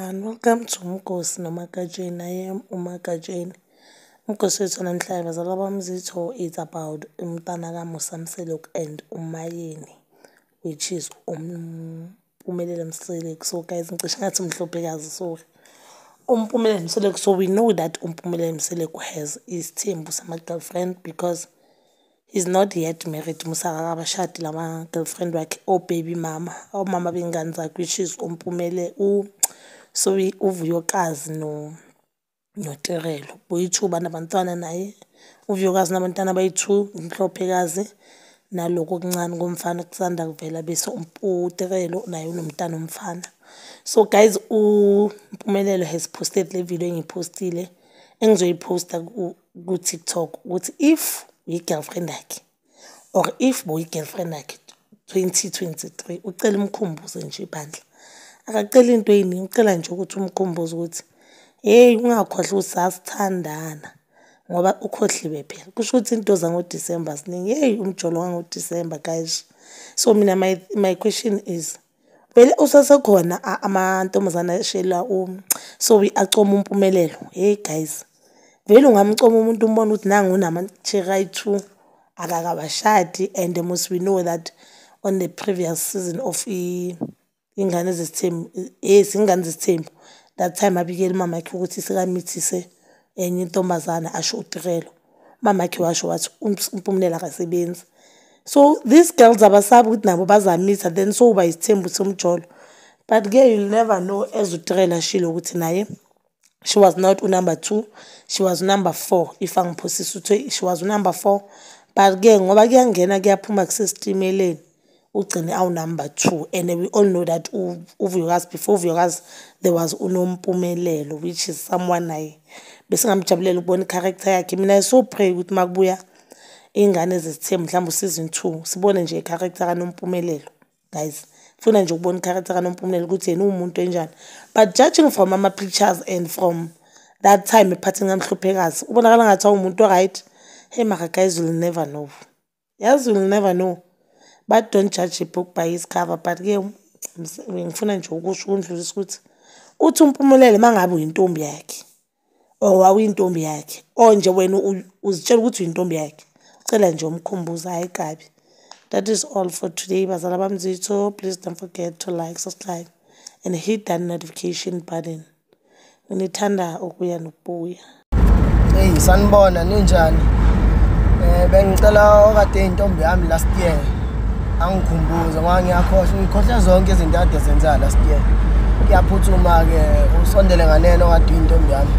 And welcome to Umgosi noMagatsheni. I am uMagatsheni. Umgosi wethu namhlanje, bazala bamzitho, it's about umntana kaMusa Mseleku and uMayeni, which is uMpumelelo Mseleku. So guys, ngicishe ngathi umhlophekazi, sorry. UMpumelelo Mseleku. So we know that uMpumelelo Mseleku has isithembu sama-girlfriend because he's not yet married. Musa akakabashadi lama-girlfriend wakhe, o-baby mama, omama bey'ngane zakhe, which is uMpumele, sorry, uVuyokazi noTirelo. Boyi-two banabantwana naye. UVuyokazi nabantwana abayi-two, uMhlophekazi nalokhu okuncane komfana kusanda kuvela, bese uTirelo naye unomntana omfana. So guys, uMpumelelo has posted le video engiyiphostile, engizoyiphosta ku-TikTok, ukuthi if uyi-girlfriend yakhe or if boyi-girlfriend yakhe 2023, ucela umkhumbuze nje ibandla. Akaceli into ey'ningi, ucela nje ukuthi umkhumbuze ukuthi hey, ungakhohlwa ukuthi sasithandana, ngoba ukhohliwe phela. Kusho ukuthi into zangoDisemba ziningi. Hey, umjolo wangoDisemba, guys. So mina my question is, vele usasekhona amantombazane ashela so acoma uMpumelelo? Hey guys, vele ungamcoma umuntu umbone ukuthi nangu unama-cherry ayi-two, akakabashadi? And most we know that on the previous season of Ingane Zesithembu, yes, Ingane Zesithembu, that time abikela umama wakhe ukuthi sekamithise enye intombazana, asho uTirelo. Umama wakhe washo wathi uMpumelelo akasebenzi. So these girls abasabi ukuthi nabo bazamitha, then so uba isithembu somjolo. But-ke you'll never know, as uTirelo ashilo ukuthi naye she was not unumber two, she was number four. If angiphosisi, uthe she was number four, but-ke ngoba kuyangena kuyaphuma kusesitimeleni, ugcine awu-number two. And we all know that uVuyokazi, before uVuyokazi there was uNompumelelo, which is someone naye besingamjabulela ukubona i-character yakhe. Mina I so pray ukuthi uma kubuya Iy'ngane Zesithembu, mhlawumbe u-season two, sibone nje i-character kaNompumelelo. Guys, funa nje ukubona i-character kaNompumelelo ukuthi yena uwumuntu enjani. But judging from ama-pictures and from that time ephathini kaMhlophekazi, ubonakala ngathi awumuntu o-right. Hey mara guys, you'll never know, yazi, you'll never know, but don't judge a book by its cover. But-ke ngifuna nje ukusho ukundlulisa ukuthi uthi uMpumelelo, uma ngabe uyintombi yakhe or wawuyintombi yakhe or nje wena uzitshela ukuthi uyintombi yakhe, ucela nje umkhumbuze, hhayi kabi. That is all for today, bazala bamzitho. Please don't forget to like, subscribe and hit that notification button. Nginithanda ukuya nokubuya. Hey, sanibona, ninjani? Bengicela okade intombi yami last year angikhumbuze, ngoba ngiyakhohlwa, ngikhohlwa zonke izinto ade zenza last year. Kuyaphuthuma ke, usondele nganeno okade uyintombi yami.